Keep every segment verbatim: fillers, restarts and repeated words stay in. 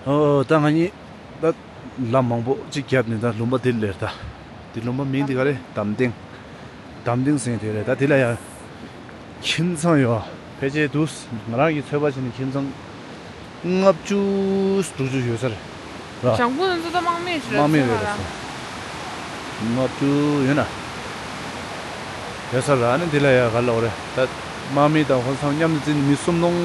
ཨོ། ད་ང་གཉིས་ད་ལམ་མང་པོ་ཅིག་བརྒྱབ་ནས་ད་ལུང་པ་དེ་ལ་སླེབས། ད་དེ་ལུང་པ་མིང་དེ་ག་རེ། འདམ་སྟེང་། འདམ་སྟེང་ཟེར་དེ་རེད། ད་དེ་ལ་ཡང་ཁྱིམ་ཚང་ཡོད། ཕལ་ཆེར་འདུག་ང་རང་གིས་ཚོད་དཔག་བྱས་ན་ཁྱིམ་ཚང་ལྔ་བཅུ་དྲུག་ཅུ་ཡོད་ས་རེད། ར། ལྗང་བུ་ཚོ་ད་དམག་མི་རེད། དམག་མི་རེད་ཚང་མ་ར། ལྔ་བཅུ་ཡོད་ན། ཡོད་ས་ར། ཨ་ནི་འདི་ལ་ཡ་ག་ལ་འོ་རེད། ད་དམག་མི་དང་ཧོ་ཚང་མཉམ་དུ་བརྩིས་ནས་མི་སུམ་སྟོང་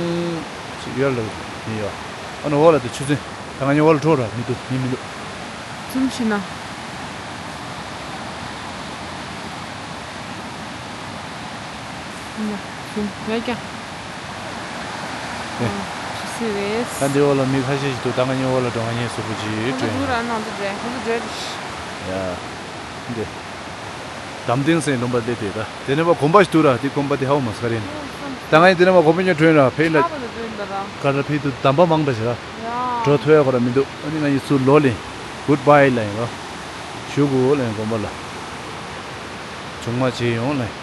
ཞིག་ཡོད་ལ་ཡིན་ཡོད། ཨ་ནི་འོག་ལ་དེ་ཆུ་ཚན། ད་ང་གཉིས་འོག་ལ་འགྲོ་ར། མི་འདུག་མི་མི་འདུག་ཛུམ་ཞིག་ན། ཡ། ཛུམ་ཡ་ཀྱང་། ཨེ། ཨ། ཆུ་ཚན་རེད། ད་འདི་འོག་ལ་མི་ཁ་ཤས་ཤིག་འདུག་ད་ང་གཉིས་འོག་ལ་འགྲོ། ང་གཉིས་གཟུགས་པོ་ཅིག་ཁོ་ཚོ་བྲོས་འདུག་ར། ནང་དུ་བྲོས། ཁོ་ཚོ་བྲོས་རེད། ཡ། འདི། འདམ་སྟེང་ཟེར་ལུང་པ་སླེབས་དེ། ད་དེ་ནས་མ་དགོན་པ་ཞིག་འདུག་ར། དེ་དགོན་པ་དེ་ཧའོ་མ་སི་ཀ་རེད། ད་ང་ཡིན་དེ་ནས་མ་དགོན་པ་ཉོ་བྲོས་ར། ཕེ་ལ་ག་ར་ཕེ་དུ་འདམ་པ་མང་པ་ཞིག་ར། འགྲོ་ཐུབ་ཡ་ཁོ་ར་མི་འདུག་ཨ་ནི་ང་ཡིན་ཚུར་ལོག་ལེན། གུད་བྷའི་ལ་ཡིན་རོ། ཞུ་གུ་ལ་ཡིན། དགོན་པ་ལ་བྱུང་མ་བྱེད་ཡོང་ལ་ཡིན།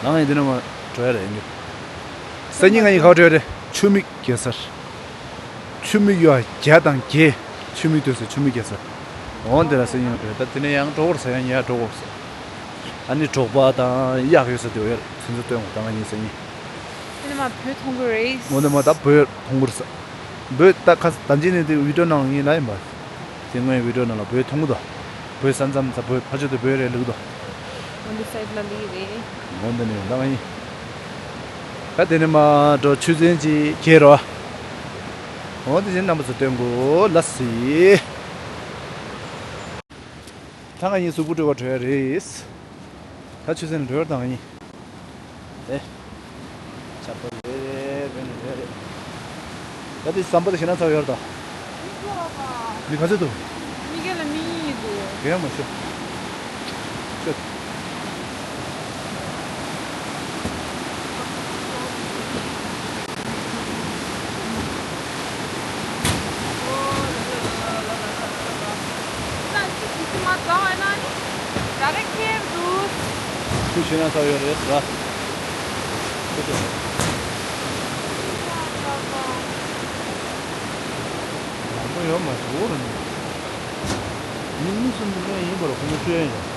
ང་ཡིན་དེ་ནས་མ་བྲོས་ར་ཡིན་གྱི། སང་ཉིན་ང་ཡིན་ག་བ་བྲོས་རེད། ཆུ་མིག་གེ་སར། ཆུ་མིག་ཡོད་བརྒྱ་དང་བརྒྱད། ཆུ་མིག་ལྟོས་སོ། ཆུ་མིག་རྒྱ་ས། འོ་འདི་ལ་སེ་ཉིན་འགྲོ། ད་དེ་ནས་ཡང་གྲོགས་པོར་ས། ཡང་ཡར་གྲོགས་པོར་ས། ཨ་ནི་གྲོགས་པ་དང་གཡག་ཡོད་ས་དེ་བས་ཚོན་ཚོ་སྟོན་དགོས། ད་ང་གཉིས་སེ་ཉིན། དེ་ནས་མ་བོད་མཐོང་གི་རེད། འོ་འདི་མ་ད་བོད་མཐོང་གི་རེད་ས། བོད་ད་ཁ་ད་ཅི་ནས་དེ་བི་ཌིའོ་ནང་ཡིན་ལ་ཡིན་པ། དེ་སྔོན་བི་ཌིའོ་ནང་ལ་བོད་མཐོང་གི་འདུག་བོད་ས་མཚམས་ས། བོད་ཕ་ཆོས་དེ་བོད་རེད་ལུགས་འདུག་འོ་འདི་སའིཌ་ལ་ལི་རེད། འོ་འདི་ནས་ད་ང་ཡིན། ད་དེ་ནས་མ་འགྲོ། ཆུ་ཚན་ཅིག་གྱེས་རོ། འོ་དེ་བཞིན་རྣམ་པ་ཚོ་སྟོན་དགོས་ལ་སི། ད་ང་གཉིས་གཟུགས་པོ་སྤྲོ་བ་བྲོས་རེད། ད་ཆུ་ཚན་འགྲོ་དང་ཡིན། ཨེ། ཆགས་པ་རེད་རེད་རེད་རེད། ད་དེ་ཟམ་པ་དེ་ཞེ་ན་ཚ་ཡོད་རེད་ད། མི་ག་ཚོད་འདུག་མི་སྒེར་ལ་མི་གཉིས་འདུག་གས་མ་ཤོད། ཤོད། ཆུ་ཤེས་ན་ཚ་ཡོད་རེད་ཟ། ཤོད་ཤོད། མང་པོ་ཡོད་མ་རེད། འོ་ར་ནི། མི་གཉིས་གསུམ་དེ་ནས་ཡིན་པར་ཁོ་མོ་སྤྲོད་ཡ་ཡོད།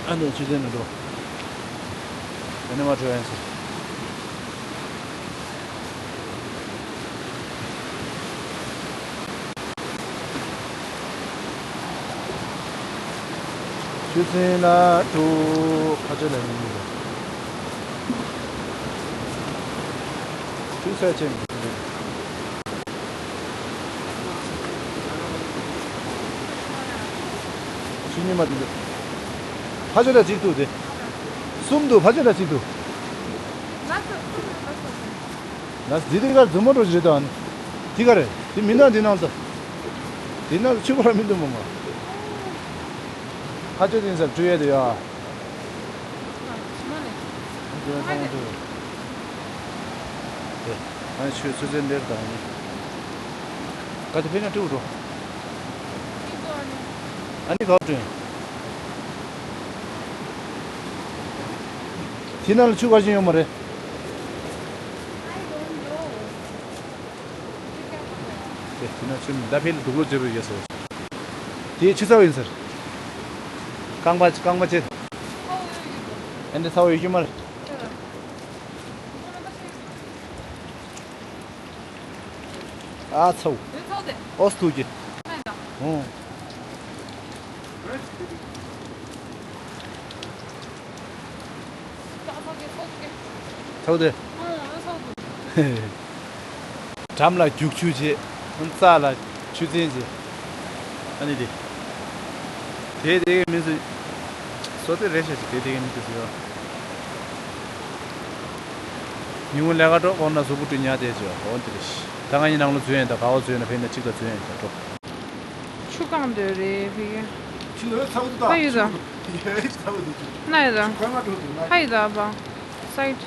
ཨ་ནི་ཆུ་ཚན་ནས་འགྲོ། ཨ་ནི་མ་འགྲོ་ཡ་ཡིན་ཟེར། ཆུ་ཚན་ལ་དྲུག་ཕ་ཆོས་ལ་གཉིས། ཆུ་ཚན་ཆེན། ཆུ་གཉིས་མ་དེ་འདུག་ཕ་ཆོས་ལ་གཅིག་འདུག་དེ། གསུམ་འདུག་ཕ་ཆོས་ལ་གཅིག་འདུག་ལ་འདི་དེ་གར་རྫུན་མ་འགྲོ་ཞིག་རེད་དོ། ཨ་ནི་དེ་ག་རེད། དེ་མི་འདུག་འདི་ནང་དུ། དེ་ནང་དུ་ཆུ་བར་མི་འདུག་མོ་མ། ཁ་ཆུ་དེ་ས་བྲུ་ཡས་དེ་ཡ། ཨ་ཅི་མ་ནི། འདི་ནང་ཚང་མ་འདུག་དེ་ཨ་ནི་ཆུ་ཆུ་ཚན་འདིར་དང་ནི། ག་དེ་ཕེ་ན་ཏྲུ་རོ། ཨ་ནི་ག་བྲུ། དེ་ནང་ལ་ཆུ་ག་བཞིན་ཡོད་མ་རེད། དེ་དེ་ན་ཆུ་མི་ད་ཕེལ་དུག་ལོ་བརྗེ་བོ་ཡོད་ཟེར། དེ་ཆུ་ཚ་བོ་ཡིན་ཟེར། རྐང་པ་རྐང་པ་ཆེ། ཨེ་འདི་ཚ་བོ་ཡོད་རྒྱུ་མ་རེད། ཨ་ཚ་བོ། ཨོ་སྟུ་གི། ཨོ། ཚ་བོ་དེ། འགྲམ་ལ་རྒྱུག་ཆུ་བྱེད། རྩ་ལ་ཆུ་ཚན་བྱེད། ཨ་ནི་དེ། དེ་དེ་གའི་མི་ཚོ། སོ་དེ་རེ་ཤ་ཞིག་དེ་དེ་གའི་མི་ཚོ་ཟེར་བ། ཉིན་གུང་ལས་ཀ་འགྲོ་དགོས་ན་གཟུགས་པོ་བཀྲུས་ཉལ་བསྡད་བྱས་འོ་དེ་རེད། ད་ང་ཡི་ནང་ལོ་འཛུལ་ཡིན། ད་ག་བ་འཛུལ་ཡིན་ན་ཕན་ན་གཅིག་ལ་འཛུལ་ཡིན། ད་འགྲོ། ཆུ་གང་འདོད་རེད་ཕ་གི། ཆུ་ཡོད་ཚ་བོ་འདུག་ད་ཡོད་ད། ཆུ་ཡོད་ཚ་བོ་འདུག་ཆུ་ན་ཡོད་ད། ཁོས་མ་འགྲོ་འདུག་ན། ཕ་ཡི་ད་པ། སའིཌ།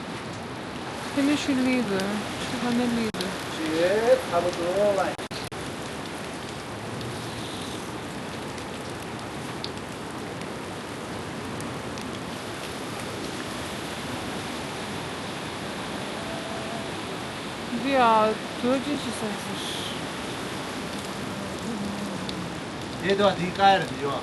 ཕ་ནི་ཆུ་ལི་འདུག་ཆུ་ཕ་ནི་ལི་འདུག་ཆུ་ཡོད་ཚ་བོ་འདུག་ལ། རེད་ཨ། དོ་ཅི་ཞིག་ས་ཟེར། དེ་དོ་དེ་ཀ་ཡར་དེ་ཡོ།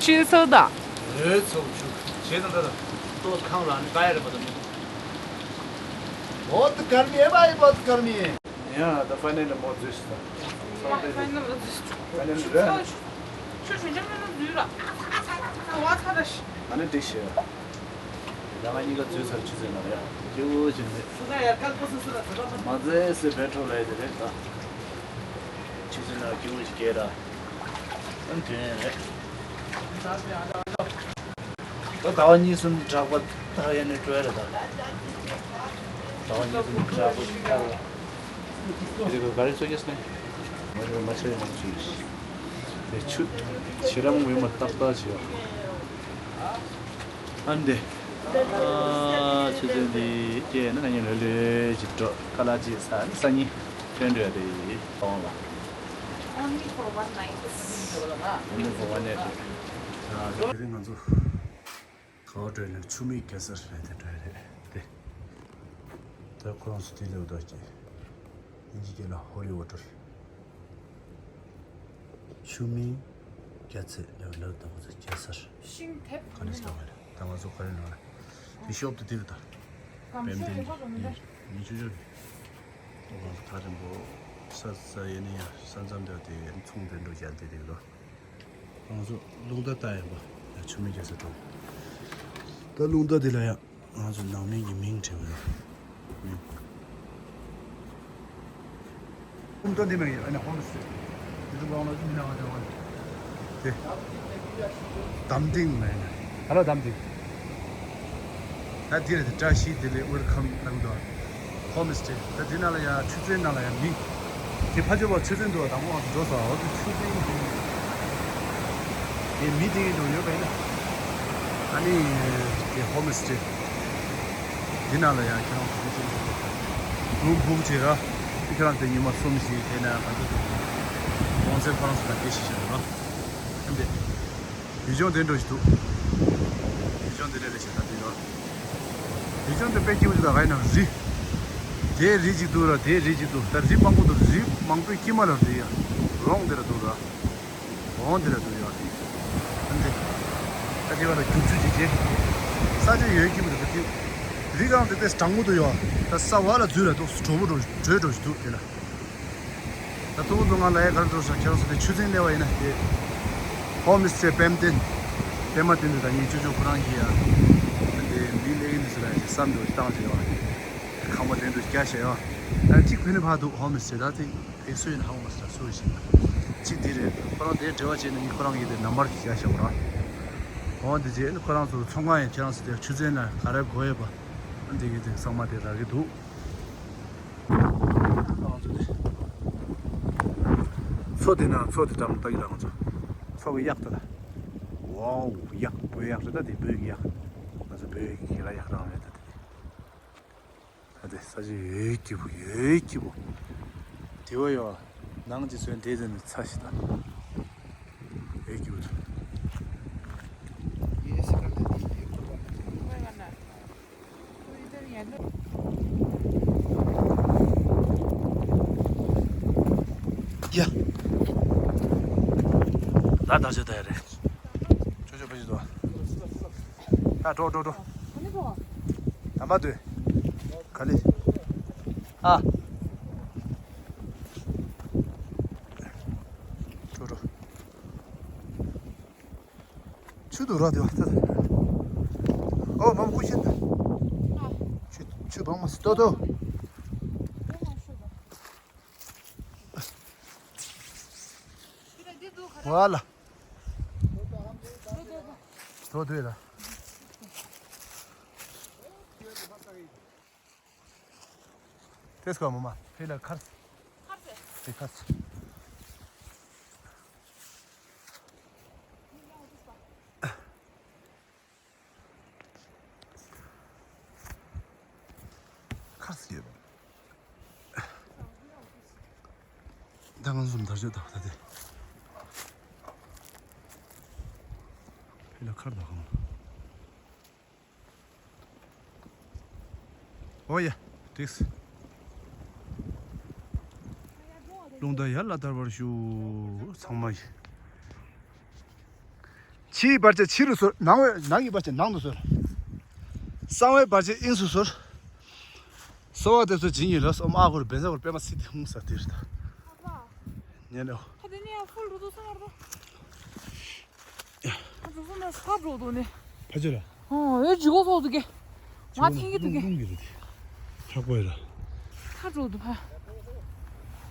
ཆུ་ཚོད་དང་། ཨེ་ཚོགས་ཆུ། བྱེད་དང་ད་ལྟ་ལྟོ་ཁང་ལ་ནི་ཀ་ཡར་མ་དང་མི། बहुत गर्मी है भाई, बहुत गर्मी है। यहाँ त फाइनल म जुस त। फाइनल म जुस। फाइनल र। छु छु छु छु जुरा। वा छ रस। अने डिश। यहाँ निका जुस छ जुस न या। के वो जुस। सुधा यार कल को सुसुरा सुधा। मजे से बैठो रहे दे ता। ཆུ་ཚོད་ནང་སྐྱིད་པོ་ཞིག་སྐྱེལ་ར། ཨ་ནི་དོན་ཡོད་རེད། ད་ཟླ་བ་གཉིས་གསུམ་གྲགས་པ་ད་ཡན་ནས་སྤྲོ་ཡ་རེད་ད། ཟླ་བ་གཉིས་གསུམ་གྲགས་པ་ད་ར། དེ་ག་ག་རེ་ཚོ་རྒྱས་ནས། མ་རེད་མ་ཆེ་ཡང་ཚུལ། དེ་ཆུ། ཕྱི་རམ་ངོས་མ་ཏག་ཏག་བྱེད། ཨ་འདི། ཨ་ཆུ་ཚོད་འདི་སྐྱེལ་ན་ང་གཉིས་ལྷོད་ལྷོད་ཅིག་འགྲོ་ཁ་ལག་ཅིག་ཟ་ནི་སང་ཉིན་ཐོན་འགྲོ་ཡ་རེད་གཏོང་ལ། Only for one night. Only for one night. དེ་རིང་ང་ཚོ་ག་བ་འགྲོ་ཡིན་ན་ཆུ་མིག་རྒྱལ་ས་རེད་དེ་འགྲོ་ཡ་རེད་དེ། ད་ཁོ་རང་ཚོ་དེ་ལས་འོ་ད་ཀྱི་དབྱིན་ཇི་སྐད་ལ་ཧོ་ལི་ཝོ་ཊར། ཆུ་མིག་རྒྱལ་ཚད་ལས་ལ་དང་ཚོ་རྒྱལ་སར། ཤིང་ཐེབས་ག་ནས་ལ་བ་རེད་ད་ང་ཚོ་ག་རེ་ལ་བ་རེད་དེ་ཤོབ་ཏུ་དེ་རེད་ད། བེམ་ཏིན་ཉི་ཆུ་ཆུ་རེད། ཏོ་གང་ཐག་རིང་པོ་ས་ས་ཡེ་ནི་ཡ་ས་མཚམས་དེ་དེ་ཚོང་དེ་འགྲོ་རྒྱལ་དེ་དེ་རེད། ང་ཚོ་རླུང་རྟ་ལྟ་ཡིན་པ་ཡ་ཆུ་མིག་རྒྱལ་ས་གྲོང་། ད་རླུང་རྟ་དེ་ལ་ཡ། ང་ཚོ་ནང་མི་གི་མིང་བྲིས་པ་ཡིན། ཁུམ་སྟོན་འདི་མ་ཡིན་ཨ་ནི་ཧོམ་སི་ཊེ། འདི་ཚོ་གང་ལ་མི་ན་ང་ཚོ་ཧོམ་སི་ཊེ། དེ། དམ་ཏིང་མ་ཡིན་ན། ཧ་ལོ་དམ་ཏིང་། ད་འདི་རེད་དེ་བཀྲ་ཤིས་བདེ་ལེགས་ཝེལ་ཁམ་ལབ་འདུག་ཧོམ་སི་ཊེ། ད་འདི་ནང་ལ་ཡ་ཆུ་ཚན་ནང་ལ་ཡ་མི། དེ་ཕ་ཆོས་པ་ཆུ་ཚན་འདུག་དང་པོ་ང་ཚོ་འགྲོ་ས་འོ་དེ་ཆུ་ཚན་གྱི། དེ་མི་དེ་གི་འགྲོ་ཡོད་པ་ཡིན་ན། ཨ་ནི། དེ་ཧོམ་སི་ཊེ། འདི་ནང་ལ་ཡང་ཁྱེད་རང་ཚོ་ཚོ་རུམ་བུག་བྱེད་ར། ཁྱེད་རང་དེ་ཉི་མ་གསུམ་བཞི་དེ་ནས་ག་ཚོད་དུ་གོང་ཚད་ཁོ་རང་ཚོ་དང་སྐད་ཆ་བཤད་ར། ཨ་འདི། ཡུལ་ལྗོངས་དེ་འགྲོ་ཞིག་འདུག་ཡུལ་ལྗོངས་དེ་འདྲ་རེད་ཞེས་ད་འདི་ཡོད། ཡུལ་ལྗོངས་དེ་དཔེ་སྐྱིད་པོ་ཞིག་དང་ག་ཡིན་ན་རི། དེ་རི་གཅིག་འདུག་ར་དེ་རི་གཅིག་འདུག་ད་རི་མང་པོ་འདུག་རི་མང་པོའི་དཀྱིལ་མ་ལ་རི་ཡ། རོང་དེ་ལ་འདུག་ར། འོང་འདི་ལ་འདུག་ཡོད། ཨ་འདི། ད་འདི་བ་ལ་རྒྱུག་ཆུ་ཅིག་ཅེ། ས་ཆ་ཡོད་ཀྱི་མི་འདུག་ད་འདི། རི་སྒང་དེ་ཏེ་གྲང་མོ་འདུག་ཡོད། ད་ས་བ་ལ་འཛུལ་ལ་འདུག་གྲོ་བོ་འགྲོ་བྲོས་འགྲོ་ཞིག་འདུག་དེ་ལ། ད་ཐུག་འདུག་ང་ལ་ཡ་གར་འགྲོ་ས་ཁྱེད་རང་ཚོ་དེ་ཆུ་ཚན་གནས་བ་ཡིན་ན་དེ། ཧོམ་སི་ཊེ་པེམ་ཏིན། པེ་མ་ཏིན་དུ་ད་ངས་ཅོ་ཅོ་ཁོ་རང་གིས་ཡ། ད་འདི་མི་ལེགས་ཡིན་འདུག་ཟེར་ལ་ཡ་བསམ་འགྲོ་བཏང་ཅེ་ཡོད། ཁང་པ་དེ་འགྲོ་རྒྱ་ཤ་ཡོད། ད་གཅིག་ཕུ་ནུ་ཕ་འདུག་ཧོམ་སི་ཊེ་ད་དེ། དེ་སུ་ཡིན་ཧང་མ་ས་སུ་ཞིག་གཅིག་དེ་རེད། ཁོ་རང་དེ་འབྲེལ་བ་བྱས་ནས་ངས་ཁོ་རང་གི་དེ་ནམ་བར་ཞིག་བཞག་བཞག་ར། འོ་དེ་རྗེས་ནི་ཁོ་རང་ཚོ་ཚོང་ཁང་ཡང་ཁྱེད་རང་ཚོ་དེ་ཆུ་ཚན་ལ་ག་རེ་དགོས་ཡོད་པ། འདི་གི་དེ་ཚང་མ་དེ་རག་གི་འདུག་ཁོ་རང་ཚོ་དེ། མཚོ་དེ་ན་མཚོ་དེ་འགྲམ་ལྟ་གི་ར་ང་ཚོ། མཚོ་གི་གཡག་དེ་ལ། ཝའོ་གཡག་བོད་གཡག་རེད་ད་དེ་བོད་ཀྱི་གཡག་ང་ཚོ་བོད་ཀྱི་ག་ལ་གཡག་རང་རེད་ད་དེ། ད་དེ་ས་ཆ་ཡོད་སྐྱིད་པོ་ཡོད་སྐྱིད་པོ། དེ་བ་ཡོད། ནང་གི་ཚོན་དེ་ཚོ་ནི་ཚ་ཞིག་དང་། ཡོད་སྐྱིད་པོ། ཡ། ད་ད་ཆ་ད་ཡ་རེད། ཆོ་ཆོ་ཕ་ཞིག་ཏུ། ད་འགྲོ་འགྲོ་འགྲོ། དམ་པ་དུས། ག་ལེ། ཨ། འགྲོ་འགྲོ། ཆུ་དུ་ར་དེ་བ་ད། ཨོ་མམ་ཀུ་ཤེད། ཆུ་ཆུ་བང་མ་སི་ཏོ་ཏོ། ཝ་ལ། དོ་དོ་ལ། ཏེས་ཀ་མ་མ་ཕེ་ལ་ཁར། ཏེ་ཁར། ཁར་སི་ཡོད། ད་ང་ཚོ་དར་ལྕོག་ད་ད་དེ། ཕི་ལ་ཁར་ད་ཁང་། ཨོ་ཡ། ཏིགས། རླུང་རྟ་ཡར་ལ་དར་བར་ཞུ། ཚང་མ་ཡི། ཕྱིའི་བར་ཆད་ཕྱི་རུ་སོལ། ནང་བའི་ནང་གི་བར་ཆད་ནང་དུ་སོལ། གསང་བའི་བར་ཆད་དབྱིངས་སུ་སོལ། གསོལ་བ་དེ་ཚོ་ཇི་ཉིད་ལ་སོམ་ཨ་གོར་བེ་ཟ་གོར་པེ་མ་སི་ཏི་ཧུང་ས་དིར་ད། ཉན་ཨོ། ད་དེ་ནས་ཡང་ཧྥུལ་རུ་དུ་སོང་བར་དུ། ཨ་ཚོ་སོང་ན་ཧྲབ་རོ་དུ་ནི། ཕ་ཆེ་ལ། ཨོ་ཨེ་ཇི་གོ་སོ་དུ་གེ། ང་ཐིང་གི་དུ་གེ། ལུང་གི་རེད། ཁྲག་པོ་ཡ་ལ། ཧྲབ་རོ་དུ་ཕ།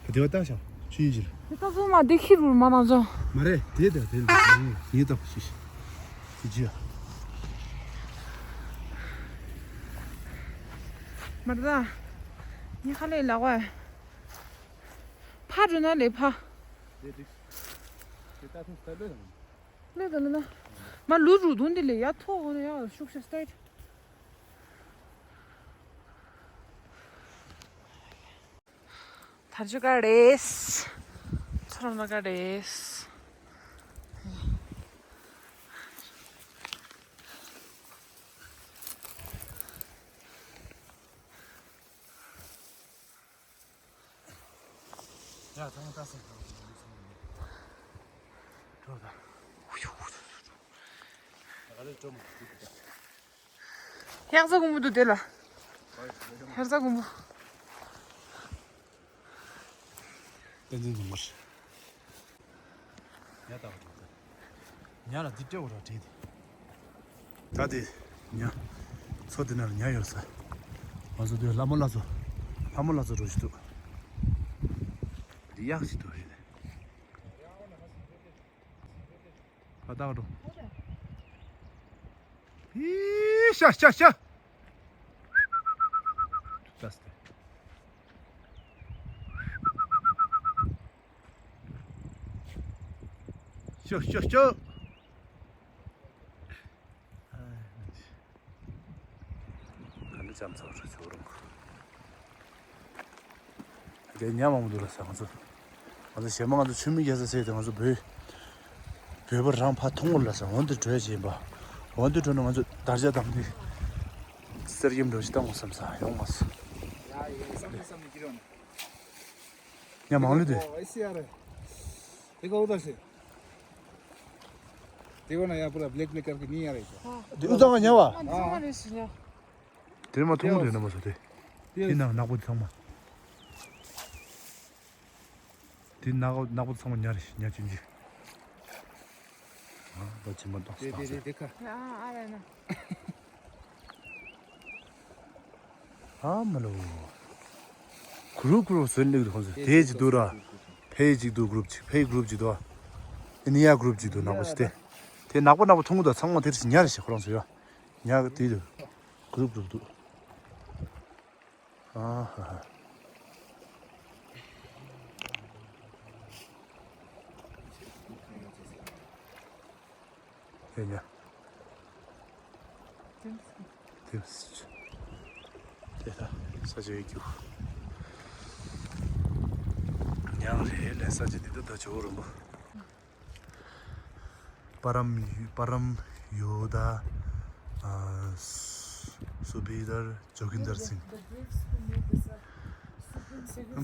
བདེ་བ་བཏགས་ཤག་ཆུ་ཡིན་ཅི་ལ། དེ་ད་ཚོ་མ་བདེ་ཁྱི་རུ་མ་ན་ཚོ། མ་རེད་དེ་ད་དེ་ལ་ངས་བཏགས་པ་ཤི་ཤི། དེ་ཅི་ཡ། མར་ད། ཉི་ཁ་ལས་ལག་པ། ཕ་རུ་ན་ལས་ཕ། དེ་དེ། དེ་ད་ཐུག་ས་ལོས་དང་། ལོས་དང་ལོས་ན། མ་ལུ་རུ་དུང་དེ་ལས་ཡ་ཐོག་འོ་ན་ཡ་ཤུགས་ཤ་སྟེ། དར་ལྕོག་ག་རེད། ཚོར་མ་ག་རེད། ཡ་ཚང་མ་ལྟ་སོང་། འགྲོ་ད། ཨ་ལེ་འགྲོ་མ་ཐུབ་ད། ཧེག་ས་ཀུང་པོ་འདུག་དེ་ལ། ཧེག་ས་ཀུང་པོ། བསྟན་འཛིན་ཉི་མར། ཉ་ལྟ་བ་འགྲོ་ད། ཉ་ལ་འདི་སྤྲེའུ་ར་བྲིས་ཏེ། ད་དེ་ཉ། མཚོ་དེ་ན་ལ་ཉ་ཡོད་ས། ང་ཚོ་དེ་ལྷ་མོ་ལྷ་མཚོ། ལྷ་མོ་ལྷ་མཚོ་འགྲོ་ཞིག་འདུག་འདི་གཡག་ཞིག་འདུག་རེད། ཕ་ཏག་འགྲོ། ཧི་ཤ་ཤ་ཤ། ཏག་སྟེ། ཤོ་ཤོ་ཤོ། ག་འདྲ་ལྕམ་ཚ་བོ་ཆུ་རུང་། དེ་ཉ་མང་པོ་འདུག་ལ་ས་ང་ཚོ། ང་ཚོ་གཞན་མ་ང་ཚོ་ཆུ་མིག་རྒྱ་ས་ཟེར་ཏེ་ང་ཚོ་བོད། བོད་པ་རང་ཕ་ཐུང་ངུ་ལ་ས་འོན་ཏེ་བྲོས་བྱེད་པ། འོན་ཏེ་བྲོས་ན་ང་ཚོ་དར་ཆ་དམ་དེ། གསེར་སྐྱེམས་འགྲོ་ཞིག་བཏང་དགོས་བསམ་ས་ཡོང་མ་སོང་། ཉ་མང་ལུས་དེ། ཨེ་སི་ཨར། དེ་ག་འུ་ད་ཤེ། དེ་ག་ན་ཡ་པུ་ར་blackmail करके नहीं आ रही क्या? འདི་འུ་ཚང་ང་ཉ་བ། ཨ་འདི་ཚང་མ་རེད་ཟེར་ཉ། དེ་མ་ཐུང་དེ་ན་མ་ཟ་དེ། དེ་ན་ནག་པོ་དེ་ཚང་མ། དེ་ནག་ནག་པོ་དེ་ཚང་མ་ཉ་རེད་ཉ་ཅན་ཅིག་ཨ་ད་ཅི་མ་ཏོག་དེ་དེ་དེ་དེ་ཁ། ཨ་ཨ་ར་ན། ཨ་མ་ལོ། གུ་རུབ་གུ་རུབ་བཟོས་ནས་ཁོང་ཚོ་དེ་ཅིག་འདུག་ར། ཕའི་ཅིག་འདུག་གུ་རུབ་ཅིག་ཕའི་གུ་རུབ་ཅིག་འདུག་ཨ་ནི་ཡ་གུ་རུབ་ཅིག་འདུག་ནག་པོ་ཞིག་སྟེ། དེ་ནག་པོ་ནག་པོ་ཐུང་ངུ་དང་ཚང་མ་དེ་རེད་ཉ་རེད་ཤག་ཁོ་རང་ཚོ་ཡ། ཉ་དེ་འདུག་གུ་རུབ་གུ་རུབ་འདུག་ཨ་ཧ་ཧ། ཡ་ཡ། དེ་ད་ས་ཆ་ཡི་རྒྱུ། ཡང་རེད་ལས་ས་ཆ་འདི་ད་ད་ཇོ་བོ་རིན་པོ། པ་རམ་པ་རམ་ཡོ་དཱ། ཨ་སུ་བེ་དར་ཇོ་གིན་དར་སིང་།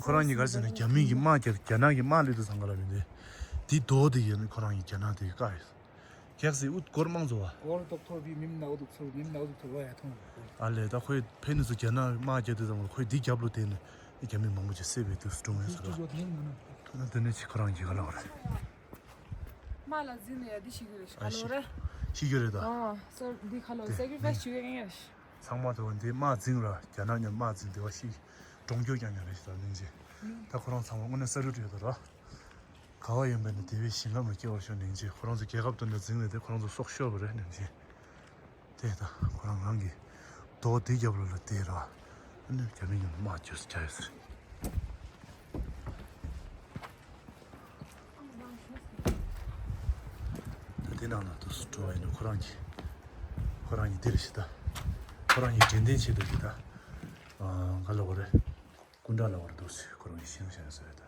ཁོ་རང་གཉིས་ག་རེ་ཟེར་ན་རྒྱ་མི་གི་དམག་རྒྱབ་རྒྱ་ནག་གི་དམག་སླེབས་དུས་ཙང་ག་ལ་མི་འདི། འདི་རྡོ་དེ་ཡིན་ཁོ་རང་གི་རྒྱ་ནག་དེ་བཀག་ཡོད། གེགས་སི་ཨུད་སྒོར་མང་ཚོ་བ། སྒོར་ཏོག་ཐོ་བི་མིམ་ནའུ་དུག་ཚུར་མིམ་ནའུ་དུག་ཐོ་བ་ཡ་ཐོང་། ཨ་ལས་ད་ཁོས་ཕན་ནི་ཚོ་རྒྱ་ནག་དམག་རྒྱབ་དུས་ཙང་ཁོས་འདི་རྒྱབ་ལོ་དེ་ནི་རྒྱ་མི་མང་པོ་ཅིག་བསད་པའི་དུས་སུ་གྲོངས་ཡོད་ཟེར་ར། ཐོང་ན་དེ་ནས་ཅིག་ཁོ་རང་གི་ག་ལ་བ་རེད། དམག་ལ་འཛིང་ནས་ཡ་འདི་ཤི་རྒྱུ་རེད་ཤི་ཁ་ལོ་རེད། ཤི་རྒྱུ་རེད་ད། ཨོ་སོ་འདི་ཁ་ལོ་སེ་ཀི་རི་ཕའི་སི་བྱེད་མཁན་ཡ་ཤི། ཚང་མ་དེ་བ་འདི་དམག་འཛིང་ར་རྒྱ་ནག་ཉམས་དམག་འཛིང་དེ་བ་ཤི། གྲོང་ཁྱེར་རྐྱང་རྐྱང་རེད་ཤི་ད་ནིང་ཅི། ད་ཁོ་རང་ཚང་མ་དངོས་གནས་ས་རུད་ཡོད་ད་ར། ག་བ་ཡིན་པས་ན་དེ་བས་ཞིང་ཁམས་ལ་སྐྱེ་བར་ཤོག་ནིང་ཅི་ཁོ་རང་ཚོ་རྒྱལ་ཁབ་དོན་དུ་འཛིང་ནས་དེ་ཁོ་རང་ཚོ་སྲོག་ཤོར་བ་རེད་ནིང་ཅི། དེ་ད་ཁོ་རང་རང་གི་རྡོ་དེ་རྒྱབ་ལོ་ལ་དེ་ར། ཨ་ནི་རྒྱ་མི་ཡོང་དམག་རྒྱུགས་རྒྱག་ཡོད་ཟེར། ད་དེ་ནང་ལ་དུ་སུ་འགྲོ་བ་ཡིན་ན་ཁོ་རང་གི་ཁོ་རང་གི་འདིར་ཞིག་ད་ཁོ་རང་གི་དྲན་རྟེན་ཆེད་དུ་ཞིག་ད་ག་ལ་ སྐུ་འདྲ་ལ་བར་འདུག་ཟེར་ཁོ་རང་གི་ཤེས་བྱ་ཡོད་ས་རེད་ད།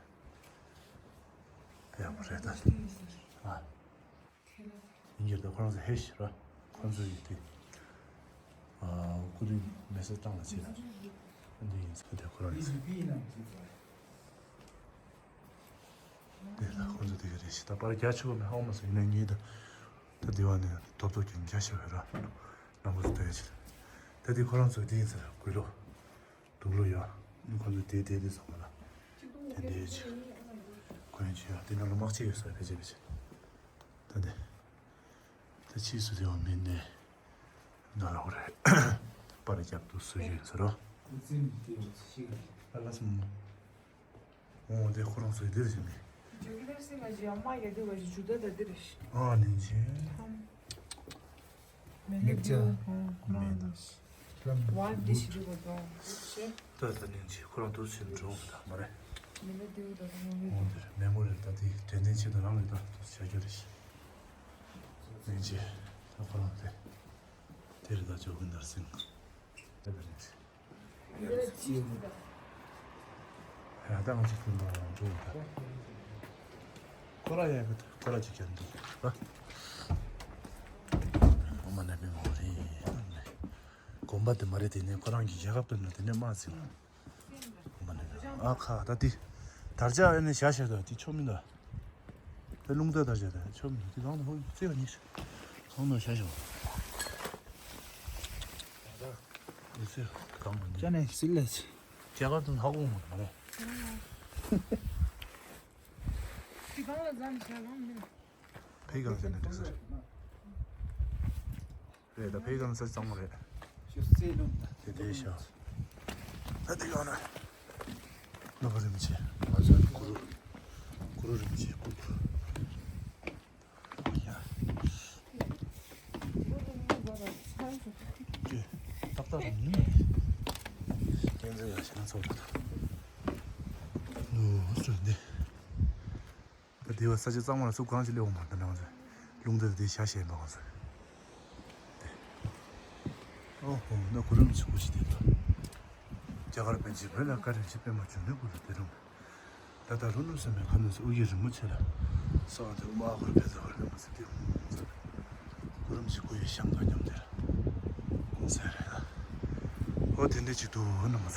དེ་ཡག་པོ་རེད་ད། ཨ། ཡིན་གྱི་རེད་ད། ཁོ་རང་ཚོ་ཧེ་ཤི་ར། ཁོ་ཚོ་ཡིན་དེ། ཨ། སྐུ་མདུན་མེ་སེ་བཏང་ལ་ཕྱིན་ལ། འདི་ཡིན་ཚེ་དེ་ཁོ་རང་ཡིན་ཚེ། དེ་ལ་ཁོ་ཚོ་དེ་ག་རེད་ཤི་ད། པར་རྒྱ་ཆེ་བ་མེད་ཧ་མ་སོང་། ཡིན་ན་ངེད་ད། ད་དེ་བ་ནས་ཐོབ་ཐོབ་ཀྱི་རྒྱ་ཆེ་བ་ར། རྣམ་པ་ཚོ་ལྟ་ཡ་ཆེ། ད་དེ་ཁོ་རང་ཚོ་དེ་ཡིན་ཚེ་དགོས་ལོ། དུག་ལོ་ཡ། ཁོ་ཚོ་དེ་དེ་དེ་ཚང་མ་ལ། དེ་དེ་ཆེ། ཁོ་ཡང་ཆེ་ཡ། དེ་ནང་ལ་དམག་ཆས་ཡོད་ས་ཕལ་ཆེར་ཕལ་ཆེར། ད་དེ། ད་ཕྱིས་སུ་དེ་བ་མིན་ནས་ང་ལ་ཧོ་རེ་པར་རྒྱབ་ཏུ་སུ་ཞིག་ཟེར་རོ། ཨ་ལ་སུ་མོ། འོ་དེ་ཁོ་རང་ཚོའི་འདིར་ཞིག་ནས། ཨ་ནི་ཅི། མེད་ཅ། མེད། ད་ད་ནི་ཅི་ཁོ་རང་དུ་ཕྱིན་འགྲོ་ད་མ་རེད། འོ་དེར་མེ་མོ་རེད་ད། དེ་དྲན་རྟེན་ཆེད་དུ་རང་ལས་ད་དུ་བྱ་རྒྱུ་རེད། ནི་ཅི། ད་ཁོ་རང་དེ། དེ་རེད་ད་ཇོ་གིན་དར་སིང་། དེ་ད་ནི་ཅི། ཡ་ད་ང་ཅིག་ཐུན་པ་འགྲོ་ཡོད་ད། ཁོ་ར་ཡ་གི་ཁོ་ར་ཅིག་ཀྱང་འདུག་པ། ཨོ་མ་ན་པའི་མོ་རེད། དགོན་པ་དེ་མ་རེད། དེ་ནས་ཁོ་རང་གི་རྒྱལ་ཁབ་དེ་ནས་དེ་ནས་མ་ཟིན། ཨོ་མ་ན་པའི་ཨ་ཁ་ད་དེ། དར་ཆ་ཨེ་ནས་བཞག་བཞག་ད་དེ་ཆོ་མི་ད། དེ་རླུང་རྟ་དར་ཆ་ད་ཆོ་མི་དེ་གང་ན་ཧོ་རྩེ་བ་ཉིས། གང་ན་བཞག་བཞག་ཨོ་ཚེ་གང་ན་ཅ་ནས་སིལ་ལས། རྒྱ་གར་དུ་ཧ་གོ་མ་མ་རེད། དེ་གང་ལ་ཛམ་ཤ་གང་མིན། ཕེ་གང་ཟེར་ན་འགྲིག་ས་རེད། རེད་ད། ཕེ་གང་ཟེར་གཙང་མ་རེད། དེ་དེ་ཤ། ད་དེ་གང་ན། ནོ་བ་རིན་ཆེ། ང་ཚོ་གུ་རུ། གུ་རུ་རིན་ཆེ་སྐུ། ཡ། ཏག་ཏག་རང་ཡིན་ན། ཏན་ཏན་ཡ་ཤ་ཚོགས་རེད། ནུ་སུ་འདི། ད་དེ་བ་ས་ཆ་གཙང་མ་ལ་སུ་གང་ཅི་སླེབས་འོང་མ་ད་ནང་ཚོ། རླུང་རྟ་དེ་ཤ་ཤེས་མ་གང་ཚོ། དེ། ཨོ་ཧོ་ན་གུ་རུ་རིན་ཆེ་སྐུ་ཅི་དེ་ད། རྒྱ་གར་པཎ་ཆེན་བོད་ལ་བཀའ་དྲིན་ཆེ་པད་མ་འབྱུང་གནས་སྐུ་ལ་དེ་རུང་། ད་ལྟ་རུ་ནུབ་ས་མེད་ཁ་ནུབ་ས་ཨུ་ཡི་རི་མོ་ཆེ་ལ། སོགས་དེ་དབུ་མ་ཨ་ཧོར་བེ་ཙ་ཧོར་ལ་མ་ཟེར་ཏེ་ཧུང་ཟེར། གུ་རུ་རིན་ཆེ་སྐུ་ཡི་ཞབས་དང་མཉམ་དེར། ཧུང་ཟེར་རེད་ལ། ཨོ་དེ་འདྲ་ཅིག་འདུག་ན་མ་ཚོ།